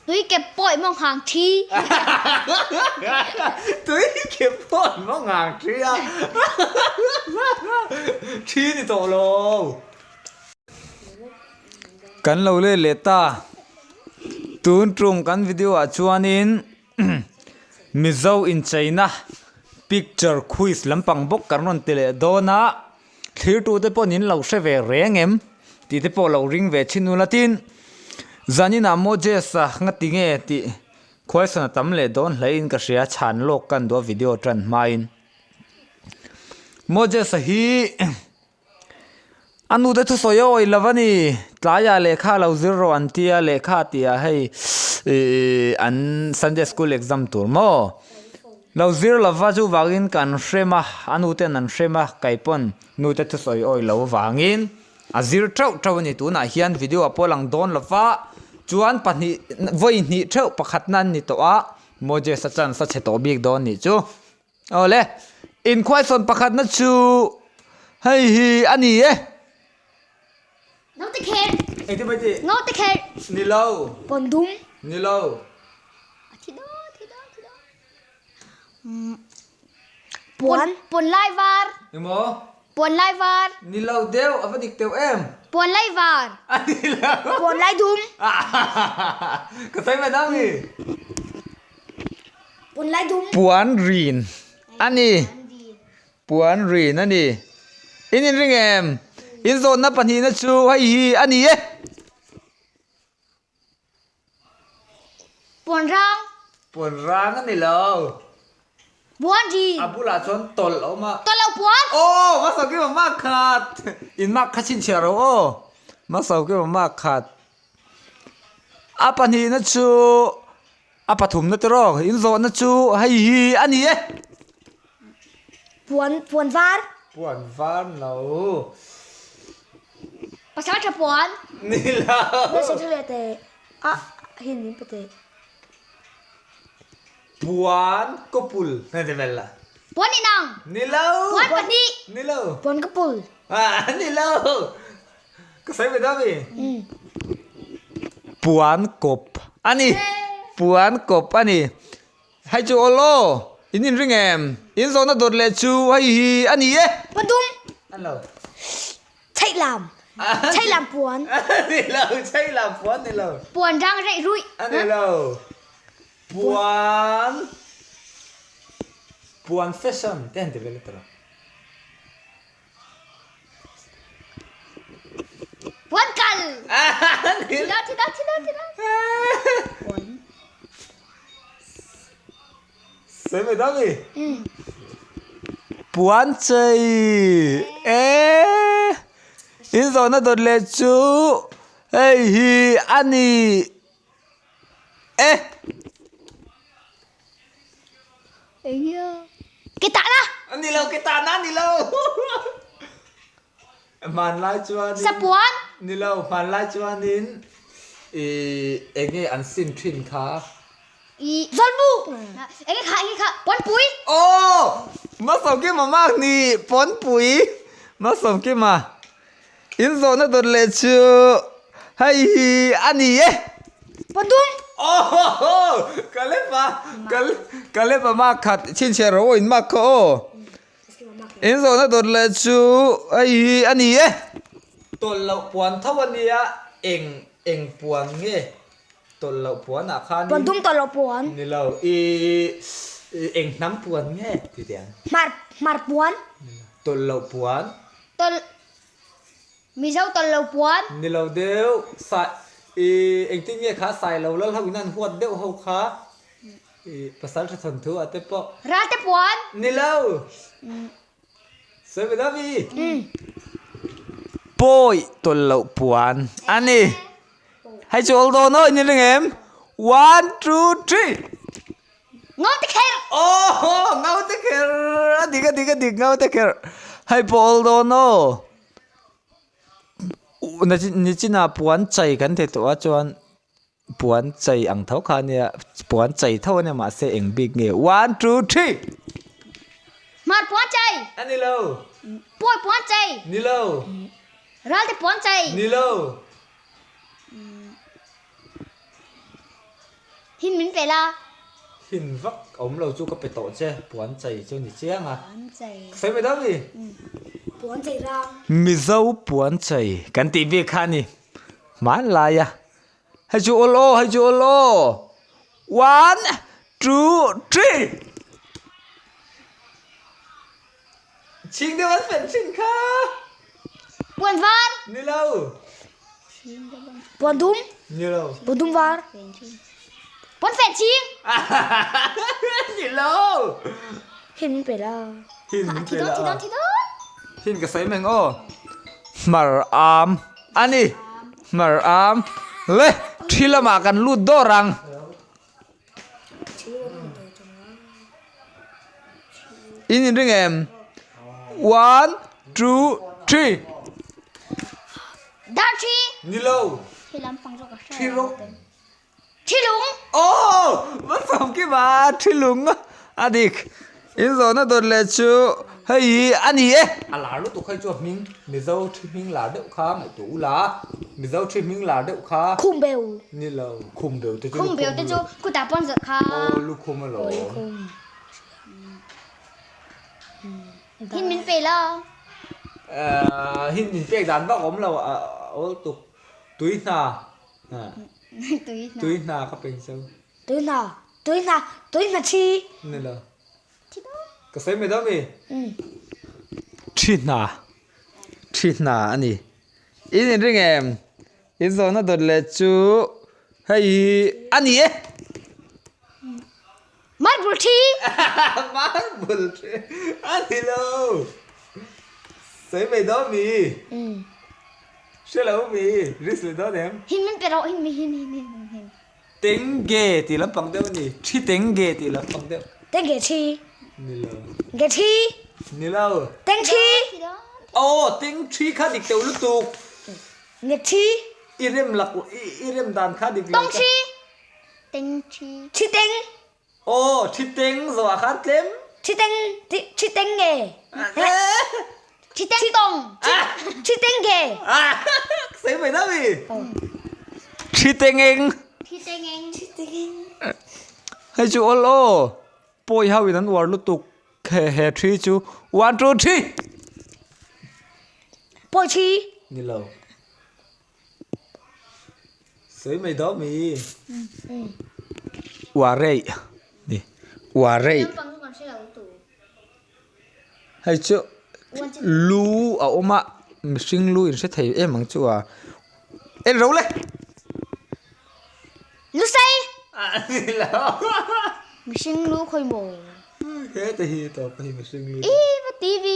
Tui ke pawi maw nghang thi. Tui ke pawi maw nghang thi a. Thi ni tawh lo. Kan lo let leh ta. Tun tum kan video ah chuanin Mizo incheina picture quiz lampang bawk kan rawn ti leh dawn a. Thlirtute pawh nin lo hre ve reng em tih te pawh lo ring ve thin ula tin zaninah Moses-a nga ti nge tih question a tam leh dawn hlein ka hria chhan lawk ka an duh a video tan hmain Moses-a hi a nute thusawi a awih lo a ni tlaiah lehkha a lo zir rawh an tia lehkha tihah hei ihh an Sunday school exam tur maw. Lo zir lova chuvangin kan hrem a, a nu ten an hrem a, kei pawn nu te thusawi awi lo vangin a zir teuh teuh a ni. Tunah hian video ah pawh lang dawn lova chuan pahnih vawi hnih theuh pakhatna an ni tawh a, Moses a chance a chhe tawh bik dawn nih chu. Awle, inkhuaisawn pakhatna chu hei hi a ni e. Naute kher. Engtin mai tih? Naute kher. Ni lo. Pawn dum. Ni lo. A thi dawn, thi dawn, thi dawn. Puan. Puan lai var. Emaw? Puan lai var. Ni lo deuh, a va dik teuh em? Puan lai var. A ni lo. Puan lai dum. Ka sawi mai dang ni. Puan lai dum. Puan rin a ni. Puan rin a ni. In inring em? In zawnna pahnihna chu hei hi a ni e. Puan rang. Puan rang a ni lo. Puan rin. A bulah chuan tawlh a awm a. Tawlh loh puan. Aw, Masaukiwa mak khat. In mak kha chhinchhiah ro aw. Masaukiwa mak khat. A pahnihna chu A pathumna te rawk in zawhna chu hei hi a ni e. Puan puan var. Puan var no. Pasal tha puan. Ni lo. Pasal tha leh teh. A hin min pe teh. Puan kopul hei ti vel la. Puan inang. Ni lo. Puan pahnih. Ni lo. Puan kapul. Ah ni lo. Ka sawi ve dam i. Puan kawp a ni. Puan kawp a ni. Hei chu aw law. In inring em? In zawhna dawt leh chu hei hi a ni e. Puan dum. A lo. Chheih lam. Chheih lam puan. A ni lo. Chheih lam puan ni lo. Puan rang reih ruih. A ni lo. Puan. Puan fashion te han ti vel a tawh. Puan kal! Thila, thila, thila, thila. Puan. Sei mai dam i? Puan chei. E. In zawhna dawt leh chu hei hi a ni. E. Ke tah na. Ani lo ke tah na ni lo. Hmanlai chuanin. Sapuan. Ni lo hmanlai chuanin i enge an sin thin kha. I zawlbu. Enge kha enge kha pawnpui. Aw Masawmkima mak ni pawnpui Masawmkima. In zawhna dawt leh chu hei hi a ni e. Pathum. Aw Kalepa Kalepa mak khat chhinchhiah rawh aw in mak kha aw. In zawhna dawt leh chu hei hi a ni e. Tawlh loh puan tho a nia eng eng puan nge tawlh loh puan ah khanin. Pathum tawlh loh puan. Ni lo i eng hnam puan nge ti teh ang. Hmar hmar puan. Tawlh loh puan. Tawlh Mizo tawlh lo puan. Ni lo deuh sai i engtin nge kha sai lo lal ho in an huat deuh ho kha i pasal tha thawn thu ah te pawh. Ral te puan. Ni lo. Sawi ve dam i. Pawi tawlh loh puan a ni. Hei chu awl dawn aw in ring em? One two three. Ngau te kher. Aw ngau te kher a dik a dik a dik ngau te kher. Hei pawh awl dawn aw. Nichinah puan chei kan ti tawh a chuan puan chei ang tho kha ania puan chei tho ania mahse eng bik nge one two three. Hmar puan chei. A ni lo. Pawi puan chei. Ni lo. Ral te puan chei. Ni lo. Hin min pe la. Hin vak a awm lo chu ka pe tawh che, puan chei chu ni chiang a. Puan chei. Ka sawi mai dawn mi? Puan chei rang. Mizo puan chei kan tih bik kha a ni. Hmanlai a. Hei chu awl aw, hei chu awl aw. One, two, three. Chhing deuh an fenh thin kha. Puan var. Ni lo. Puan dum. Ni lo. Puan dum var. Puan fenh chhing. Ni lo. Hin min pe la. Hin min pe la. Thi dawn, thi dawn. Hin ka sawi meng aw. Hmar am a ni. Hmar am. Le, thi lamah kan lut dawr ang. In inring em? One, two, three. Dar thi. Ni lo. Thi lam pang zawk a hre. Thi rawk. Thi lung. Oh, va sawm ki ma thi lung a dik. In zawhna dawt leh chu hei hi a ni e. A lar lutuk hei chu a hming Mizo thi hming lar deuh kha ngaihtuah ula. Mizo thi hming lar deuh kha. Khum beu. Ni lo, khum beu te chu Khum beu te chu kutah pawn zawrh kha. Aw lukhum alawm. Aw lukhum. Hin min pe la. Hin min pek dan vak awm lo a awl tuk. Tui hna. Tui hna. Tui hna ka pe so. Tui hna. Tui hna. Tui hna thi. Ni lo. Ka sawi mai dawn mi? Thi hna. Thi hna a ni. In inring em? In zawhna dawt leh chu hei hi a ni e. Marble thi. Marble thi a ni lo. Sawi mai dawn mi? Hre lo mi? Risk leh dawn em? Hin min pe rawh hin mi hin hin hin hin. Tengge tih lampang deuh a ni. Thi tengge tih lampang deuh. Tengge thi. Ni lo. Ge thi. Ni lo. Teng thi. Aw teng thi kha dik teuh lutuk. Nge thi. I rem lak i rem dan kha dik lo. Tong thi. Teng thi. Thi teng. Aw thi teng zawh ah khan tlem. Thi teng thi teng nge. Thi teng tong. Thi teng nge. Sawi mai deuh i. Thi teng eng. Thi teng eng. Thi teng eng. Hei chu awl aw. Pawi ho in an uar lutuk he he thi chu. One two three. Pawi thi. Ni lo. Sawi mai daw mi. Uar rei. Ni. Uar rei. Hei chu lu a awm a mihring lu in hre thei em ang chu a en ro le. Lu sei. A ni lo. Mihring lu khawi maw. He te hi tawp a hi mihring lu. I va TV.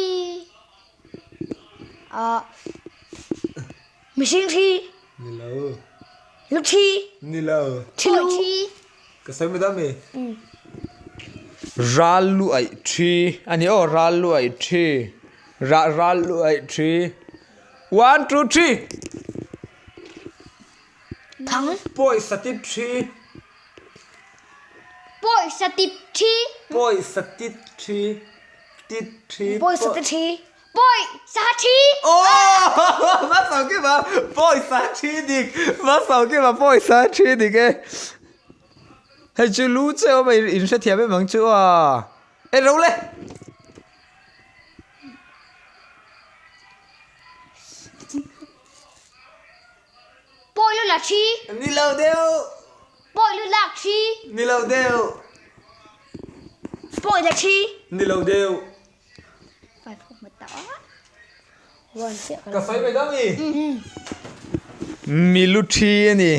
A mihring thi. Ni lo. Lu thi. Ni lo. Thi lu. Ka sawi mai dam i. Ral lu aih thi a ni aw ral lu aih thi rah ral lu aih thi one two three Thang pawisa tip thi pawisa tip thi pawisa tit thi tit thi pawisa tit thi Pawi sa thi. Aw va sawi kim a pawi sa thi dik va sawi kim a pawi sa thi dik e hei chu lu che awm a in hrethiam em ang chu a en ro le. Pawi lu la thi. Ni lo deuh. Pawi lu lak thi. Ni lo deuh. Pawi la thi. Ni lo deuh. Ka sawi mai dang i. Milu thi a ni.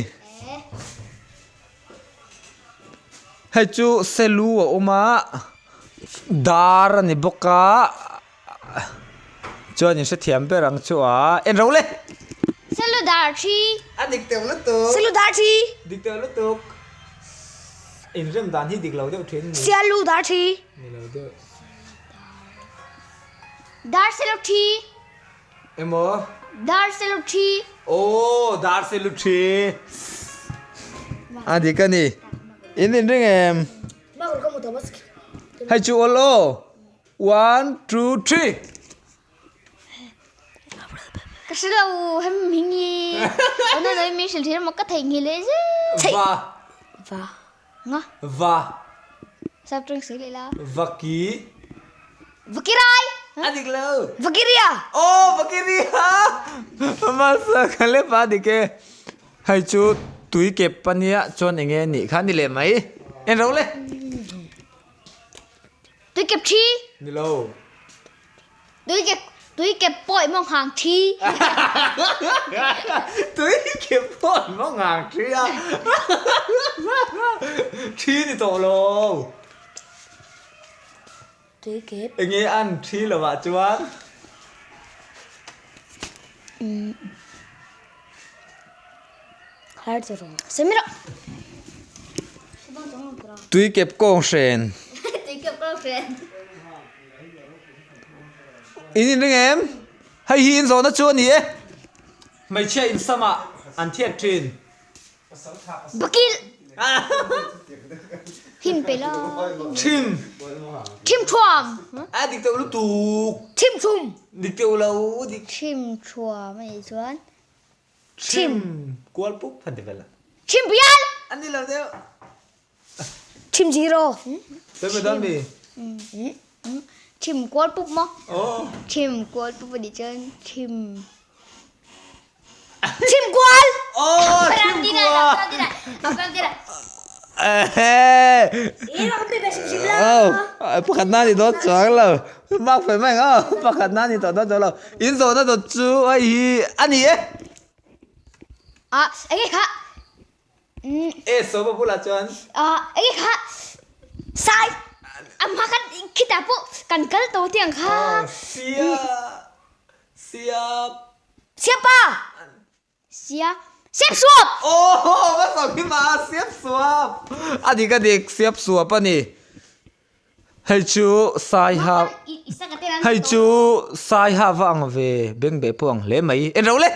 Hei chu selu a awm a, dar a ni bawk a, chuan in hrethiam ber ang chu a, en ro le. Selu dar thi. A dik teuh lutuk. Selu dar thi. Dik teuh lutuk. Inrem dan hi dik lo deuh thin a ni. Sialu dar thi. Ni lo deuh. Dar selu thi. Emaw? Dar selu thi. Aw, dar selu thi. A dik a ni. In inring em? Hei chu awl aw. One, two, three. Ka hre lo hem hming hi. Ona noi mi hrilh thin emaw ka theihnghilh leh zet. Va. Va. Nga. Va. Sap tawng sawi leh la. Va ki. Va ki rai. A dik lo. Va ki ria. Aw va ki ria. Masa ka le pa dik e. Hei chu tui kep ania chuan enge nih kha ni leh mai. En ro le. Tui kep thi. Ni lo. Tui kep tui kep pawh i mawng hang thi. Tui kep pawh i mawng hang thi a. Thi ni tawh lo. Tui kep. Enge an thi lo ah chuan. Har chu rawh. Semi rawh. Tui kep kawng hren. Tui kep kawng hren. In inring em? Hei hi inzawhna chu a ni e. Hmeichhia insamah an thiat thin. Bakil! Him pe la. Thim. Thim thuam. A dik teuh lutuk. Thim thum. Dik teuh lo. Dik. Thim thuam a nih chuan. Thim. Kual pup han ti vel a. Thim bial! A ni lo deuh. Thim zero. Sawi dawn mi? Thim kual pup maw? Thim kual pup a nih chuan thim Thim kual! Aw thim kual! Pakhat na ni dawn chuang lo. Mak fel mai ang aw. Pakhat na ni tawh dawn chuang lo. In zawhna dawt chu hei hi a ni e. Ah, enge kha? E sawma bulah chuan. Enge kha sai a hma khan khitah pawh kan kal tawh tih ang kha. Sia sia Siapa sia siap suap. Aw va sawi hi mah a siap suap a dik a dik siap suap a ni. Hei chu saiha hei chu saiha va ang ve bengbeh pawh ang hle mai en ro le.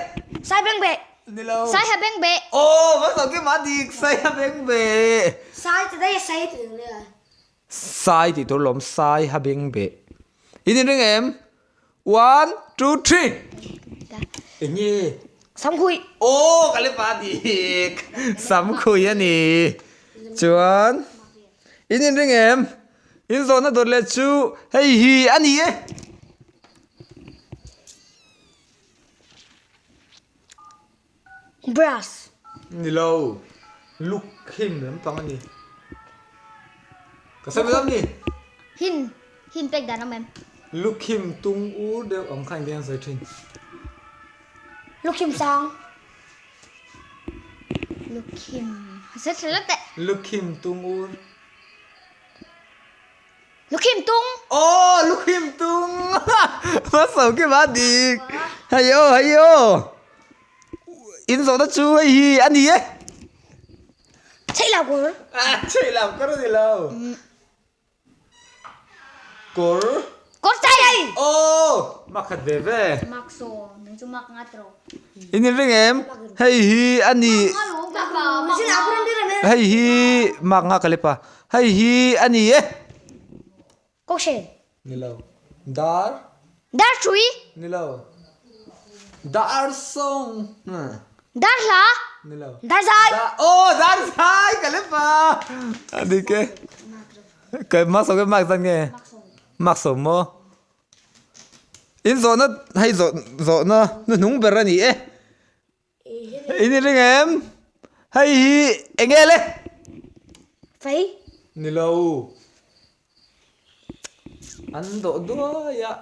Sai bengbeh. Ni lo. Saiha bengbeh. Aw va sawi kim a dik saiha bengbeh. Sai ti daih a sai ti ang le a. Sai tih tur lawm saiha bengbeh. In inring em? One, two, three. Enge? Samkhui. Aw ka le pa dik. Samkhui a ni. Chuan in inring em? In zawhna dawt leh chu hei hi a ni e. Brush. Ni lo. Luk him lampang a ni. Ka sawi mai ni. Hin hin pek dan awm em? Luk him tung ur deuh ang kha engtin an sawi thin. Luk him sang. Luk him. Sawi tha lawk teh. Luk him tung ur. Lukhim tung. Aw lukhim tung hmasa khi ma dik hei aw hei aw in zawhna chu hei hi a ni e. Chheih lam kawr. Chheih lam kawr a ni lo. Kawr. Kawr chai. Aw mak khat ve ve. Mak saw nang chu mak ngat rawh. In inring em? Hei hi a ni. Hei hi mak nga ka lep a. Hei hi a ni e. Kawhhren. Ni lo. Dar. Dar hrui. Ni lo. Dar sawng. Dar hla. Ni lo. Dar zai. Aw dar zai ka lep a. A dik e. Ka mak sawm ke mak zat nge? Mak sawm maw? In zawhna hei zawh zawhna hnuhnung ber a ni e. In inring em? Hei hi eng nge le? Fei. Ni lo. An dawh duai a.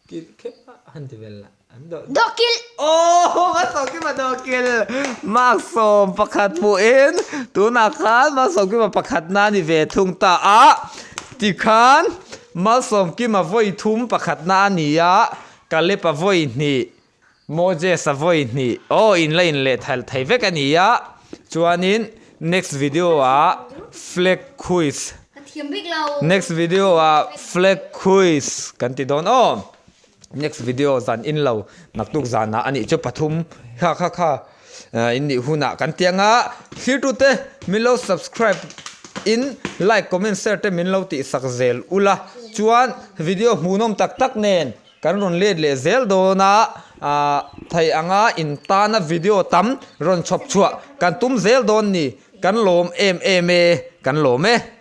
Kilh khep a han ti vel a. An dawh Dawh kilh. Aw ka sawi kim a dawh kilh. Mark 11 pawhin tunah khan Malsawmkima pakhatna a ni ve thung ta a. Tikhan Malsawmkima vawi thum pakhatna a ni a, Kalep-a vawi hnih, Moses-a vawi hnih aw in la in leh thal thei vek a ni a. Chuanin next video ah flag quiz next video ah flag quiz kan ti dawn aw. Next video zan in lo naktuk zanah a nih chu pathum kha kha kha in nih hunah kan ti anga thirtute min lo subscribe in like comment share te min lo tih sak zel ula chuan video hmuhnawm tak tak nen kan rawn let leh zel dawn a ah. thei anga in tana video tam rawn chhawp chhuah kan tum zel dawn ni. Kan lawm em em e, kan lawm e.